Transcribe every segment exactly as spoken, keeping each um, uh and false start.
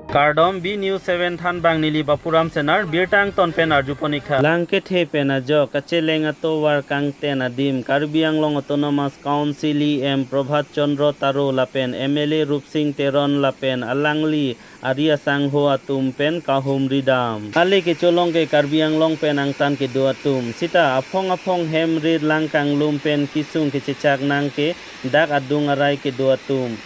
Kardom, B News seven thanbang neli Bapuram Senar, birta angton pen arjupon ik tha. Lang kethe pen ajok kacheleng atovar kangten adim Karbi Anglong Autonomous Council E M Prabhat Chandra Taro lapen M L A Rupsing Teron lapen alangli ari asangho atum pen kahumri dam. Ale kecholong ke Karbi Anglong pen angtan kedo atum. Sita aphong aphong hem rit lang kanglum pen kesung kechechak nang ke dak adung arai kedo atum.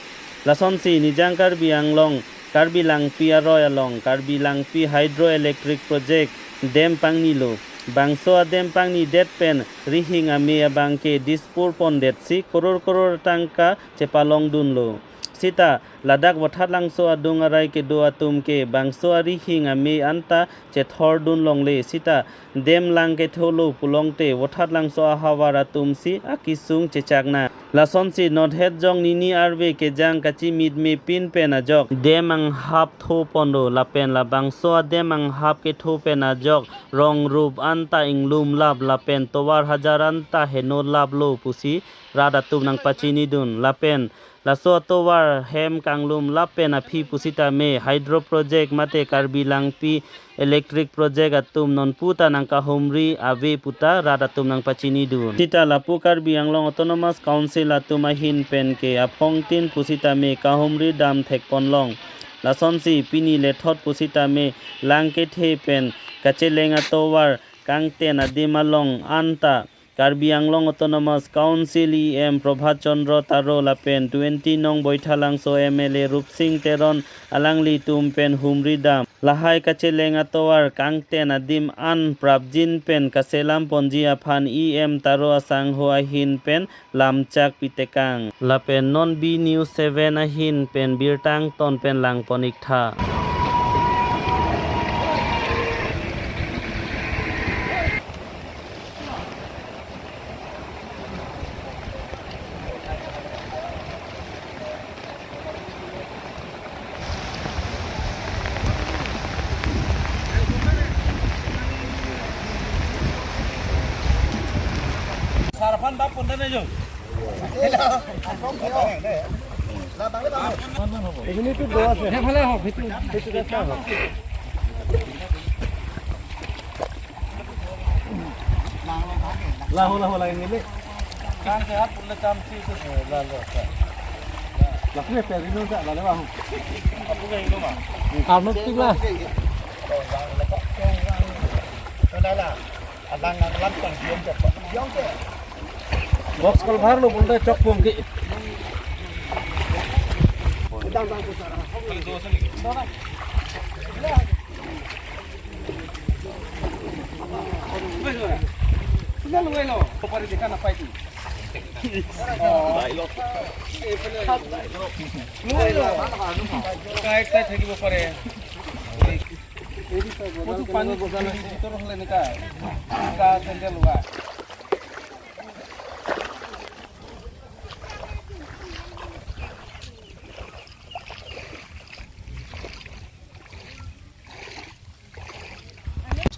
Lasonsi Nijang Karbi Anglong, Karbi Langpi aroi along Karbi Langpi Hydroelectric Project dam pangnilo. Bangso adam pangnidet pen rihing ame abang ke Dispur pondetsi koror koror tangka chepalong dunlo. Sita ladak Vothatlangso adung arai kedo atum ke bangso arihing ame anta chethor dun longle. Sita dam lang ketholo pulote Vothatlangso ahavar atum si akesung chechak nang. Lasonsi nothet jong nini arve kejang kachimitme pin pen ajok dam anghap tho ponlo lapen labangso adam anghap ketho pen ajok rong rup anta inglum lap lapen tovar hajar anta heno laplo pusi rat atum nangpachini dun. Lapen laso atovar hem kanglum lapen aphi pusitame hydro project mate Karbi Langpi electric project atum nonpu ta nangkahumri ave puta rat atum nangpachini dun. Sita lapu Karbi Anglong Autonomous Council atum ahin pen ke aphongtin pusitame kahumri dam thekpon long. Lasonsi pini lethot pusitame lang kethe pen kacheleng atovar kangten adim along anta Karbi Anglong Autonomous Council E M Prabhat Chandra Taro lapen twenty nong Baithalangso M L A Rupsing Teron alanglitum pen humri dam. Lahai kacheleng atovar kangten adim an prapjin pen kaselam ponji aphan E M Taro asangho ahin pen lamchak pitekang. Lapen non B News seven ahin pen birta angton pen langpon ik tha. Sarapan bap pun dana jo. এইখিনিতো দ আছে। সেইফালে আহক, সেইটো, সেইটো ৰাস্তা আহক। লাহো, লাহো, লাগে নিলে। Kang sehat pun le cham si itu, eh, lalu. Langsung ya, Perino tak, lalu, Bang. Apa kayak itu, Bang? Karnot tik lah. Lala. Alang ang lam tang diom ke, Pak. Diom ke. Box culvert lo, pun le chok pun ki. Sila luwelo, pare dekha napai ti. Luwelo. Kai tai thakibo pare. Motu pani bhitor hole nika. Ka sandal luwa.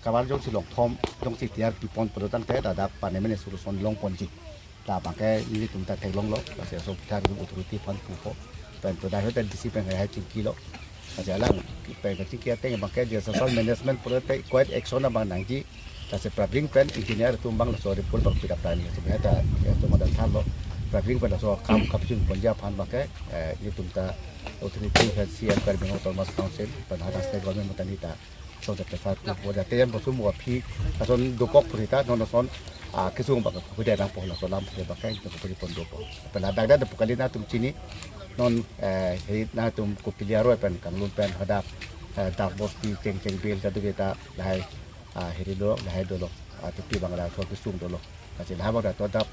Kabar jongsi longthom, jongsi tiar pipon pura tangte, ladak permanent solution longponji. Labang ke nelitum ta theklonglo, lasi aso pithar authority aphan pupo. Pen to dak ta D C pen hai chingkilo. Lasi alang pen kachingki ateng abang ke disaster management pura te quite action abang nangji. Lasi prapjin pen engineer atum abang laso report abang pidap tani. Lasi ta, ya, so madan tharlo. Prapjin pen laso kam kapjun ponji aphan abang ke, eh, nelitum ta authority pen C M Karbi Anglong Autonomous Council pen hadak state government mutani ta. Lason ta pressure pupo, jate yan bosum aphi lason dokok purita, non lason, ah, kesung abang pudi nangpo, lason lam pudi abang ke pudi pon dopo. Pen ladak dak pu kali nangtum chini, non, eh, heri nangtum Kopili aroi pen kanglum pen hadak, eh, dak bosti cheng cheng bil kadu kita lahai, ah, heri lo, lahai dolo, ah, tepi abang laso kesung dolo. Lasi lahai abang dak to dak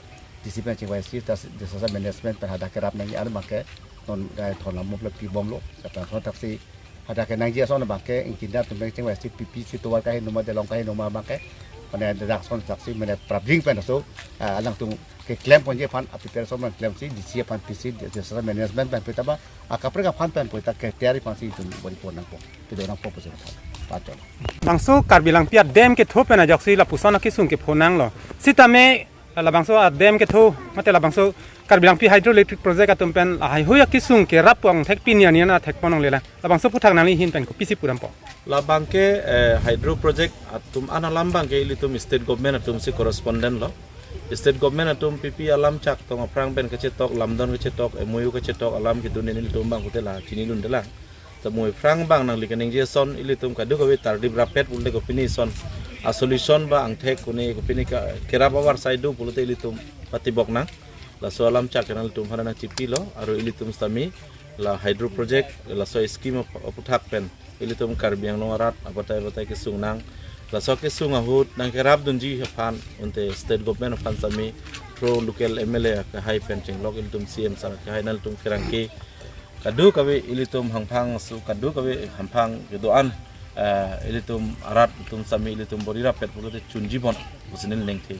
D C pen chingvaisi, tas disaster management pen hadak kerap nangji ar abang ke, non, eh, thon lam mop lo pibomlo, lapen lason taksi hadak kenangji ason abang ke, engineer atum pen chingvaisi P P C tovar kahi numa, delong kahi numa abang ke, mane ladak son taksi, mane prapjin pen laso, ah, alangtum keklem ponji aphan, api pen lason abang klemsi, D C aphan pisi, disaster management pen pita abang, akaprek aphan pen pita ke tiar aphansi itum bori pon nangpo, pido nangpo pusi aphan. Pachol. Bangso Karbi Langpi adam ketho pen ajoksi lapuson akesung kepho nanglo. Sitame Labangso a-dam ketho, mate labangso Karbi Langpi Hydroelectric Project atum pen lahai hui akesung kerap pu angthek pini ani an thek pon longle lang. Labangso aphuthak nangli ahin pen kopisi pudampo? Labang ke eh, hydro project atum an alam abang ke ilitum state government atum si correspondent lo. State government atum pipi alam chak tong aphrang pen kachetok, lamdon kachetok, M O U kachetok, alam kedun ilitum abang kote la chinidunde lang. Tamo aphrang abang nangli kaningje ason ilitum kadokave tardip rapet pulote kopine ason a-solution ba angthek kone kopine ka kerap avarsai do pulote ilitum patibok nang. Laso alam chak nangtum aphan nangchipilo, aro ilitum sitame la hydro project, laso scheme ap-, aphuthak pen ilitum Karbi Anglong arat abatai abatai kesung nang. Laso kesung ahut nangkerapdunji aphan unte state government aphan sitame through local M L A akehai pen chenglok ilitum C M sir akehai nangtum pherangke kadokave ilitum hangphang su kadokave hangphang kedo-an eh, ilitum arat atum sitame ilitum bor-i rapet pulote chunji bon pusi neli ningthe.